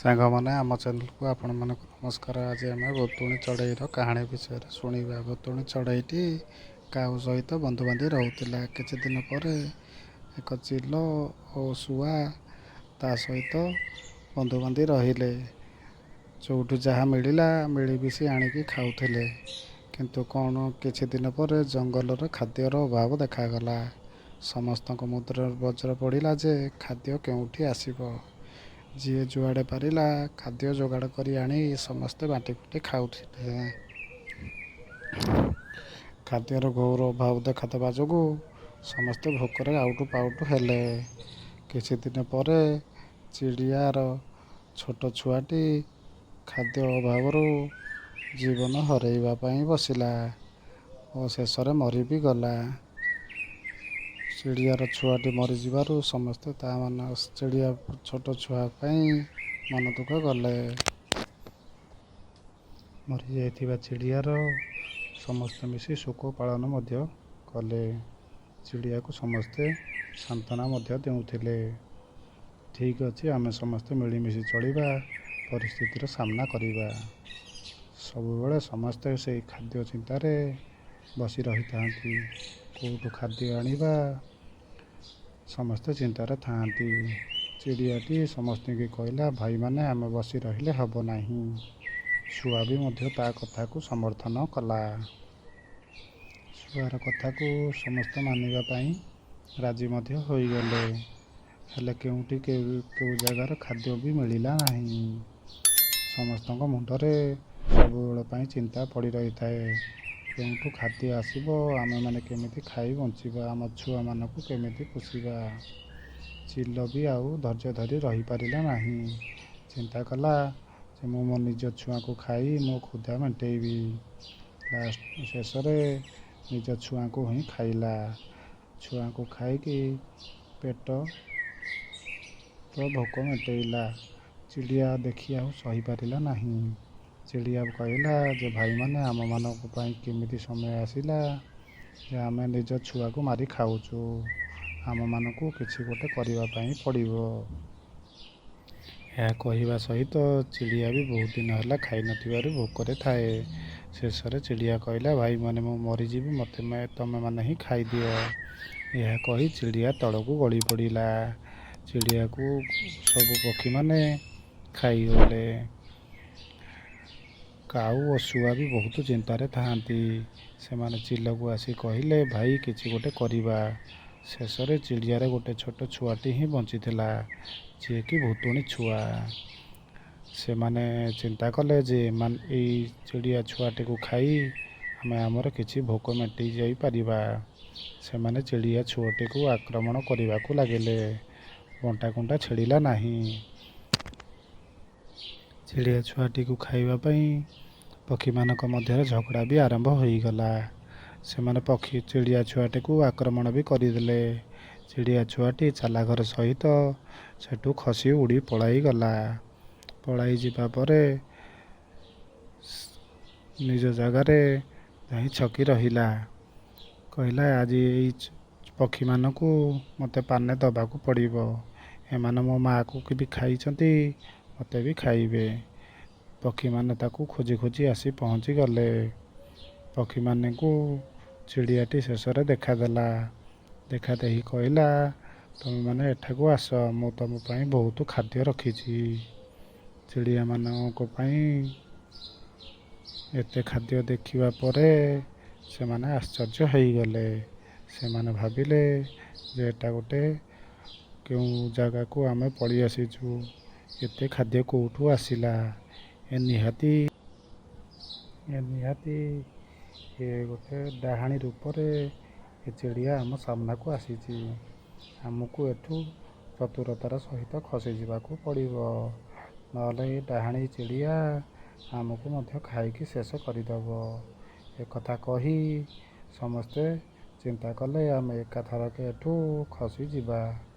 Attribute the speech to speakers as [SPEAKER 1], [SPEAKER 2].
[SPEAKER 1] ସାଙ୍ଗମାନେ, ଆମ ଚ୍ୟାନେଲକୁ ଆପଣମାନଙ୍କୁ ନମସ୍କାର। ଆଜି ଆମେ ଭୁତୁଣୀ ଚଢ଼େଇର କାହାଣୀ ବିଷୟରେ ଶୁଣିବା। ଭୁତୁଣୀ ଚଢ଼େଇଟି କାଉ ସହିତ ବନ୍ଧୁ ବାନ୍ଧି ରହୁଥିଲା। କିଛି ଦିନ ପରେ ଏକ ଚିଲ ଓ ଶୁଆ ତା ସହିତ ବନ୍ଧୁ ବାନ୍ଧି ରହିଲେ। ଯେଉଁଠୁ ଯାହା ମିଳିଲା, ମିଳିମିଶି ଆଣିକି ଖାଉଥିଲେ। କିନ୍ତୁ କ'ଣ, କିଛି ଦିନ ପରେ ଜଙ୍ଗଲରେ ଖାଦ୍ୟର ଅଭାବ ଦେଖାଗଲା। ସମସ୍ତଙ୍କ ମୁଣ୍ଡରେ ବଜ୍ର ପଡ଼ିଲା ଯେ ଖାଦ୍ୟ କେଉଁଠି ଆସିବ? ଯିଏ ଯୁଆଡ଼େ ପାରିଲା, ଖାଦ୍ୟ ଯୋଗାଡ଼ କରି ଆଣି ସମସ୍ତେ ବାଣ୍ଟି କୁଣ୍ଟି ଖାଉଥିଲେ। ଖାଦ୍ୟର ଘୋର ଅଭାବ ଦେଖାଦେବା ଯୋଗୁଁ ସମସ୍ତେ ଭୋକରେ ଆଉଟୁ ପାଉଟୁ ହେଲେ। କିଛି ଦିନ ପରେ ଚିଡ଼ିଆର ଛୋଟ ଛୁଆଟି ଖାଦ୍ୟ ଅଭାବରୁ ଜୀବନ ହରାଇବା ପାଇଁ ବସିଲା ଓ ଶେଷରେ ମରି ବି ଗଲା। ଚିଡ଼ିଆର ଛୁଆଟି ମରିଯିବାରୁ ସମସ୍ତେ ତା ମାନ ଚିଡ଼ିଆ ଛୋଟ ଛୁଆ ପାଇଁ ମନ ଦୁଃଖ କଲେ। ମରିଯାଇଥିବା ଚିଡ଼ିଆର ସମସ୍ତେ ମିଶି ଶୋକ ପାଳନ ମଧ୍ୟ କଲେ। ଚିଡ଼ିଆକୁ ସମସ୍ତେ ସାନ୍ତ୍ୱନା ମଧ୍ୟ ଦେଉଥିଲେ, "ଠିକ୍ ଅଛି, ଆମେ ସମସ୍ତେ ମିଳିମିଶି ଚଳିବା, ପରିସ୍ଥିତିର ସାମ୍ନା କରିବା।" ସବୁବେଳେ ସମସ୍ତେ ସେଇ ଖାଦ୍ୟ ଚିନ୍ତାରେ ବସି ରହିଥାନ୍ତି। କେଉଁଠୁ ଖାଦ୍ୟ ଆଣିବା, ସମସ୍ତେ ଚିନ୍ତାରେ ଥାଆନ୍ତି। ଚିଡ଼ିଆଟି ସମସ୍ତଙ୍କୁ କହିଲା, "ଭାଇମାନେ, ଆମେ ବସି ରହିଲେ ହେବ ନାହିଁ।" ଶୁଆ ବି ମଧ୍ୟ ତା କଥାକୁ ସମର୍ଥନ କଲା। ଶୁଆର କଥାକୁ ସମସ୍ତେ ମାନିବା ପାଇଁ ରାଜି ମଧ୍ୟ ହୋଇଗଲେ। ହେଲେ କେଉଁଠି କେଉଁ ଜାଗାରେ ଖାଦ୍ୟ ବି ମିଳିଲା ନାହିଁ। ସମସ୍ତଙ୍କ ମୁଣ୍ଡରେ ସବୁବେଳ ପାଇଁ ଚିନ୍ତା ପଡ଼ି ରହିଥାଏ, କେଉଁଠୁ ଖାଦ୍ୟ ଆସିବ, ଆମେମାନେ କେମିତି ଖାଇ ବଞ୍ଚିବା, ଆମ ଛୁଆମାନଙ୍କୁ କେମିତି ପୋଷିବା? ଚିଲ ବି ଆଉ ଧୈର୍ଯ୍ୟ ଧରି ରହିପାରିଲା ନାହିଁ। ଚିନ୍ତା କଲା ଯେ ମୁଁ ମୋ ନିଜ ଛୁଆଙ୍କୁ ଖାଇ ମୋ କ୍ଷୁଧା ମେଣ୍ଟେଇବି। ଲାଷ୍ଟ ଶେଷରେ ନିଜ ଛୁଆଙ୍କୁ ହିଁ ଖାଇଲା। ଛୁଆଙ୍କୁ ଖାଇକି ପେଟ ଭୋକ ମେଣ୍ଟେଇଲା। ଚିଡ଼ିଆ ଦେଖି ଆଉ ସହିପାରିଲା ନାହିଁ। ଚିଡ଼ିଆ କହିଲା ଯେ ଭାଇମାନେ, ଆମମାନଙ୍କ ପାଇଁ କେମିତି ସମୟ ଆସିଲା ଯେ ଆମେ ନିଜ ଛୁଆକୁ ମାରି ଖାଉଛୁ? ଆମମାନଙ୍କୁ କିଛି ଗୋଟେ କରିବା ପାଇଁ ପଡ଼ିବ। ଏହା କହିବା ସହିତ ଚିଡ଼ିଆ ବି ବହୁତ ଦିନ ହେଲା ଖାଇନଥିବାରୁ ଭୋକରେ ଥାଏ। ଶେଷରେ ଚିଡ଼ିଆ କହିଲା, "ଭାଇମାନେ, ମୁଁ ମରିଯିବି, ମୋତେ ତମେମାନେ ହିଁ ଖାଇଦିଅ।" ଏହା କହି ଚିଡ଼ିଆ ତଳକୁ ଗଳି ପଡ଼ିଲା। ଚିଡ଼ିଆକୁ ସବୁ ପକ୍ଷୀମାନେ ଖାଇଗଲେ। କାଉ ଓ ଶୁଆ ବି ବହୁତ ଚିନ୍ତାରେ ଥାଆନ୍ତି। ସେମାନେ ଚିଲକୁ ଆସି କହିଲେ, "ଭାଇ, କିଛି ଗୋଟେ କରିବା।" ଶେଷରେ ଚିଡ଼ିଆର ଗୋଟେ ଛୋଟ ଛୁଆଟି ହିଁ ବଞ୍ଚିଥିଲା, ଯିଏକି ଭୁତୁଣୀ ଛୁଆ। ସେମାନେ ଚିନ୍ତା କଲେ ଯେ ଏଇ ଚିଡ଼ିଆ ଛୁଆଟିକୁ ଖାଇ ଆମେ ଆମର କିଛି ଭୋକ ମେଣ୍ଟେଇ ଯାଇପାରିବା। ସେମାନେ ଚିଡ଼ିଆ ଛୁଆଟିକୁ ଆକ୍ରମଣ କରିବାକୁ ଲାଗିଲେ। ବଣ୍ଟା କୁଣ୍ଟା ଛିଡ଼ିଲା ନାହିଁ। ଚିଡ଼ିଆ ଛୁଆଟିକୁ ଖାଇବା ପାଇଁ ପକ୍ଷୀମାନଙ୍କ ମଧ୍ୟରେ ଝଗଡ଼ା ବି ଆରମ୍ଭ ହୋଇଗଲା। ସେମାନେ ପକ୍ଷୀ ଚିଡ଼ିଆ ଛୁଆଟିକୁ ଆକ୍ରମଣ ବି କରିଦେଲେ। ଚିଡ଼ିଆ ଛୁଆଟି ଚାଲାକର ସହିତ ସେଠୁ ଖସି ଉଡ଼ି ପଳାଇଗଲା। ପଳାଇ ଯିବା ପରେ ନିଜ ଜାଗାରେ ଯାଇ ଛକି ରହିଲା। କହିଲା, "ଆଜି ଏଇ ପକ୍ଷୀମାନଙ୍କୁ ମୋତେ ପାନେ ଦେବାକୁ ପଡ଼ିବ। ଏମାନେ ମୋ ମାଆକୁ ବି ଖାଇଛନ୍ତି, ମୋତେ ବି ଖାଇବେ।" ପକ୍ଷୀମାନେ ତାକୁ ଖୋଜି ଖୋଜି ଆସି ପହଞ୍ଚିଗଲେ। ପକ୍ଷୀମାନଙ୍କୁ ଚିଡ଼ିଆଟି ଶେଷରେ ଦେଖାଦେଲା। ଦେଖା ଦେଇ କହିଲା, "ତୁମେମାନେ ଏଠାକୁ ଆସ, ମୁଁ ତୁମ ପାଇଁ ବହୁତ ଖାଦ୍ୟ ରଖିଛି।" ଚିଡ଼ିଆମାନଙ୍କ ପାଇଁ ଏତେ ଖାଦ୍ୟ ଦେଖିବା ପରେ ସେମାନେ ଆଶ୍ଚର୍ଯ୍ୟ ହୋଇଗଲେ। ସେମାନେ ଭାବିଲେ ଯେ ଏଟା ଗୋଟେ କେଉଁ ଜାଗାକୁ ଆମେ ପଳେଇ ଆସିଛୁ? ଏତେ ଖାଦ୍ୟ କେଉଁଠୁ ଆସିଲା? ଏ ନିହାତି ଏ ଗୋଟେ ଡାହାଣୀ ରୂପରେ ଏ ଚିଡ଼ିଆ ଆମ ସାମ୍ନାକୁ ଆସିଛି। ଆମକୁ ଏଠୁ ଚତୁରତାର ସହିତ ଖସିଯିବାକୁ ପଡ଼ିବ, ନହେଲେ ଏ ଡାହାଣୀ ଚିଡ଼ିଆ ଆମକୁ ମଧ୍ୟ ଖାଇକି ଶେଷ କରିଦେବ। ଏକଥା କହି ସମସ୍ତେ ଚିନ୍ତା କଲେ, ଆମେ ଏକାଥରକେ ଏଠୁ ଖସିଯିବା।